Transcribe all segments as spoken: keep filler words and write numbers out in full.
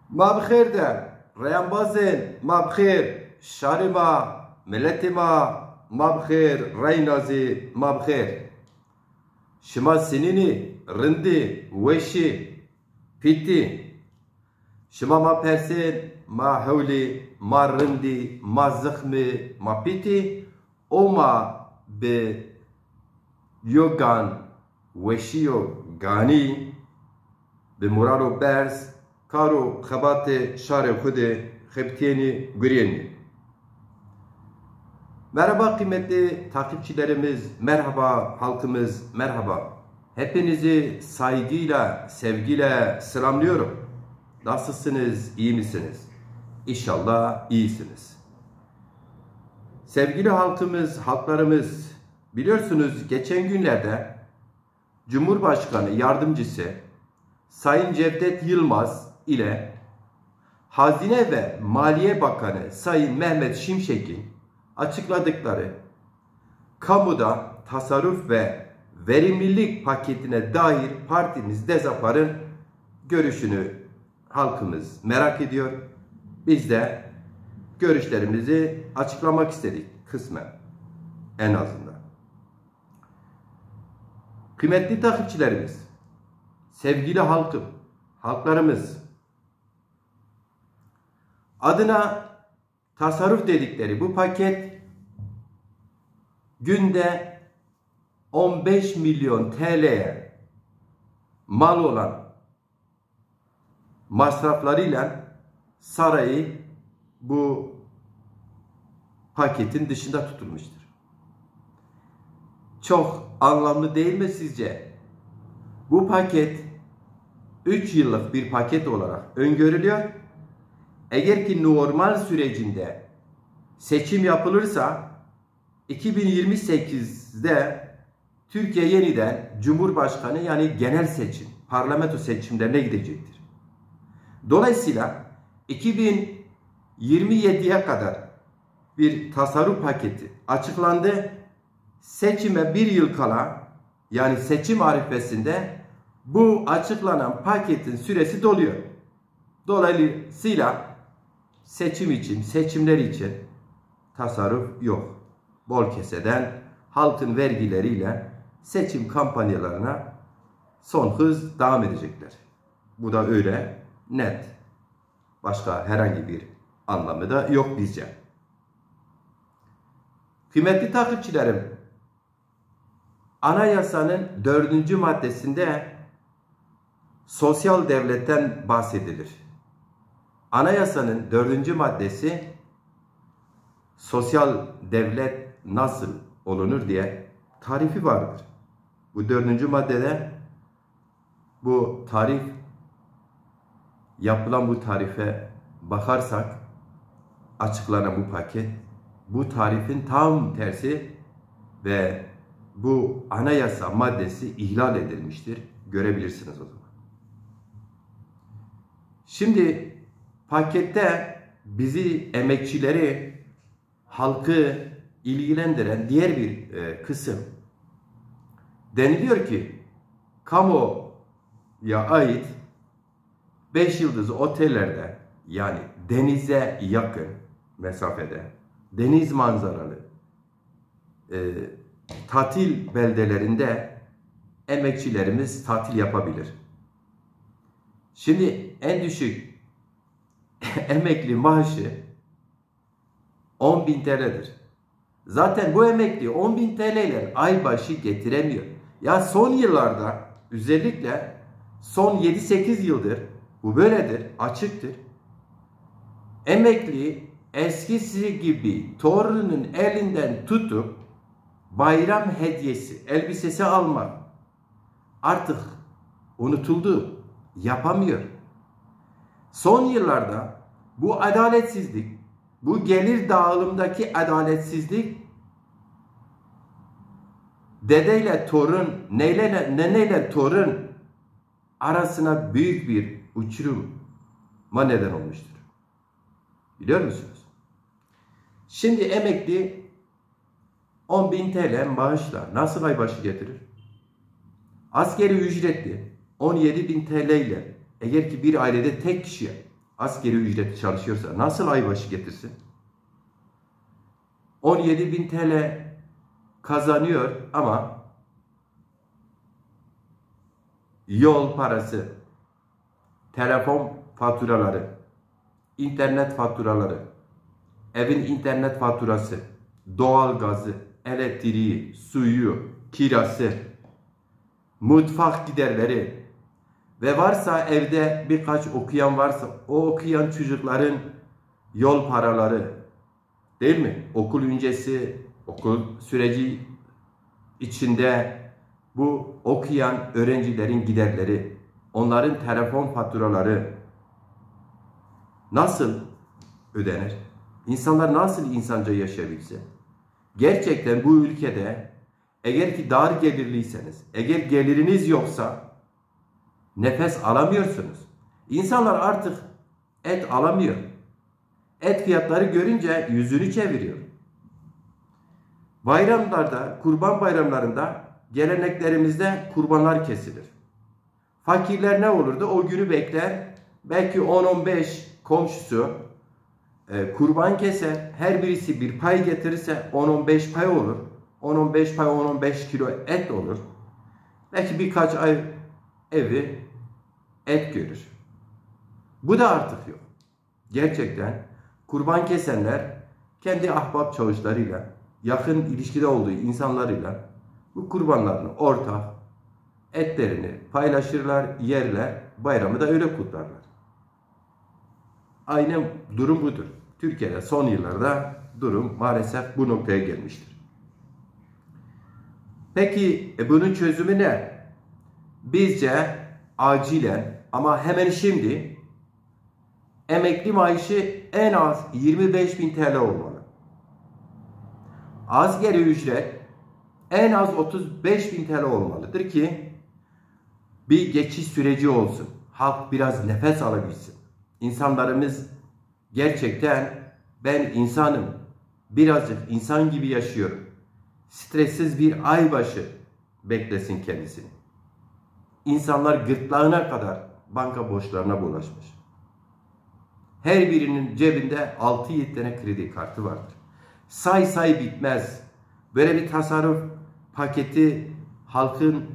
Ma bi xêr de, reyambazên ma bi xêr, şarê ma, miletê ma, ma bi xêr, reyna zî ma bi xêr. Şima sinînî, rindî, weşî, pîtî. Şima ma persên, ma hewlî, ma rindî, ma zixmî, ma pîtî. O ma bi yo gan, weşîyo ganî, bi moralo berz, kar û xebatê şarê xwu de xebitîyenî, gurîyenî. Merhaba kıymetli takipçilerimiz, merhaba halkımız, merhaba. Hepinizi saygıyla, sevgiyle selamlıyorum. Nasılsınız, iyi misiniz? İnşallah iyisiniz. Sevgili halkımız, halklarımız, biliyorsunuz geçen günlerde Cumhurbaşkanı Yardımcısı Sayın Cevdet Yılmaz ile Hazine ve Maliye Bakanı Sayın Mehmet Şimşek'in açıkladıkları kamuda tasarruf ve verimlilik paketine dair partimiz DEZAPAR'ın görüşünü halkımız merak ediyor. Biz de görüşlerimizi açıklamak istedik kısmen, en azından. Kıymetli takipçilerimiz, sevgili halkım, halklarımız, adına tasarruf dedikleri bu paket günde on beş milyon T L'ye mal olan masraflarıyla sarayı bu paketin dışında tutulmuştur. Çok anlamlı değil mi sizce? Bu paket üç yıllık bir paket olarak öngörülüyor. Eğer ki normal sürecinde seçim yapılırsa, iki bin yirmi sekizde Türkiye yeniden Cumhurbaşkanı, yani genel seçim, parlamento seçimlerine gidecektir. Dolayısıyla iki bin yirmi yediye kadar bir tasarruf paketi açıklandı. Seçime bir yıl kala, yani seçim arifesinde bu açıklanan paketin süresi doluyor. Dolayısıyla seçim için, seçimler için tasarruf yok. Bol keseden halkın vergileriyle seçim kampanyalarına son hız devam edecekler. Bu da öyle net. Başka herhangi bir anlamı da yok bizce. Kıymetli takipçilerim, Anayasanın dördüncü maddesinde sosyal devletten bahsedilir. Anayasanın dördüncü maddesi sosyal devlet nasıl olunur diye tarifi vardır. Bu dördüncü maddede bu tarif, yapılan bu tarife bakarsak, açıklanan bu paket, bu tarifin tam tersi ve bu anayasa maddesi ihlal edilmiştir. Görebilirsiniz o zaman. Şimdi pakette bizi, emekçileri, halkı ilgilendiren diğer bir e, kısım. Deniliyor ki kamuya ait beş yıldızlı otellerde, yani denize yakın mesafede, deniz manzaralı e, tatil beldelerinde emekçilerimiz tatil yapabilir. Şimdi en düşük emekli maaşı on bin T L'dir. Zaten bu emekli on bin T L ile ay başı getiremiyor. Ya son yıllarda, özellikle son yedi sekiz yıldır bu böyledir, açıktır. Emekli eskisi gibi torunun elinden tutup bayram hediyesi, elbisesi almak artık unutuldu, yapamıyor. Son yıllarda bu adaletsizlik, bu gelir dağılımdaki adaletsizlik dedeyle torun, neyle, neneyle torun arasına büyük bir uçuruma neden olmuştur. Biliyor musunuz? Şimdi emekli on bin T L maaşla nasıl ay başı getirir? Asgari ücretli on yedi bin T L ile, eğer ki bir ailede tek kişiye asgari ücreti çalışıyorsa nasıl ay başı getirsin? On yedi bin T L kazanıyor ama yol parası, telefon faturaları, internet faturaları, evin internet faturası, doğal gazı, elektriği, suyu, kirası, mutfak giderleri ve varsa evde birkaç okuyan varsa o okuyan çocukların yol paraları, değil mi? Okul öncesi, okul süreci içinde bu okuyan öğrencilerin giderleri, onların telefon faturaları nasıl ödenir? İnsanlar nasıl insanca yaşayabilsin? Gerçekten bu ülkede eğer ki dar gelirliyseniz, eğer geliriniz yoksa nefes alamıyorsunuz. İnsanlar artık et alamıyor. Et fiyatları görünce yüzünü çeviriyor. Bayramlarda, kurban bayramlarında geleneklerimizde kurbanlar kesilir. Fakirler ne olurdu? O günü bekler. Belki on on beş komşusu e, kurban keser. Her birisi bir pay getirirse on on beş pay olur. On on beş pay, on on beş kilo et olur. Belki birkaç ay evi et görür. Bu da artık yok. Gerçekten kurban kesenler kendi ahbap çavuşlarıyla, yakın ilişkide olduğu insanlarıyla bu kurbanlarını ortak etlerini paylaşırlar, yerler, bayramı da öyle kutlarlar. Aynı durum budur. Türkiye'de son yıllarda durum maalesef bu noktaya gelmiştir. Peki e, bunun çözümü ne? Bizce acilen ama hemen şimdi emekli maaşı en az yirmi beş bin T L olmalı. Asgari ücret en az otuz beş bin T L olmalıdır ki bir geçiş süreci olsun. Halk biraz nefes alabilsin. İnsanlarımız gerçekten ben insanım, birazcık insan gibi yaşıyorum. Stressiz bir ay başı beklesin kendisini. İnsanlar gırtlağına kadar banka borçlarına bulaşmış. Her birinin cebinde altı yedi tane kredi kartı vardır. Say say bitmez. Böyle bir tasarruf paketi halkın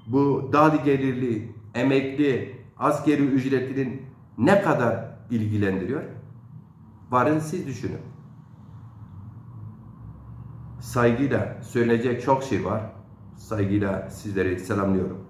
bu dar gelirli, emekli, asgari ücretlinin ne kadar ilgilendiriyor? Varın siz düşünün. Saygıyla, söylenecek çok şey var. Saygıyla sizleri selamlıyorum.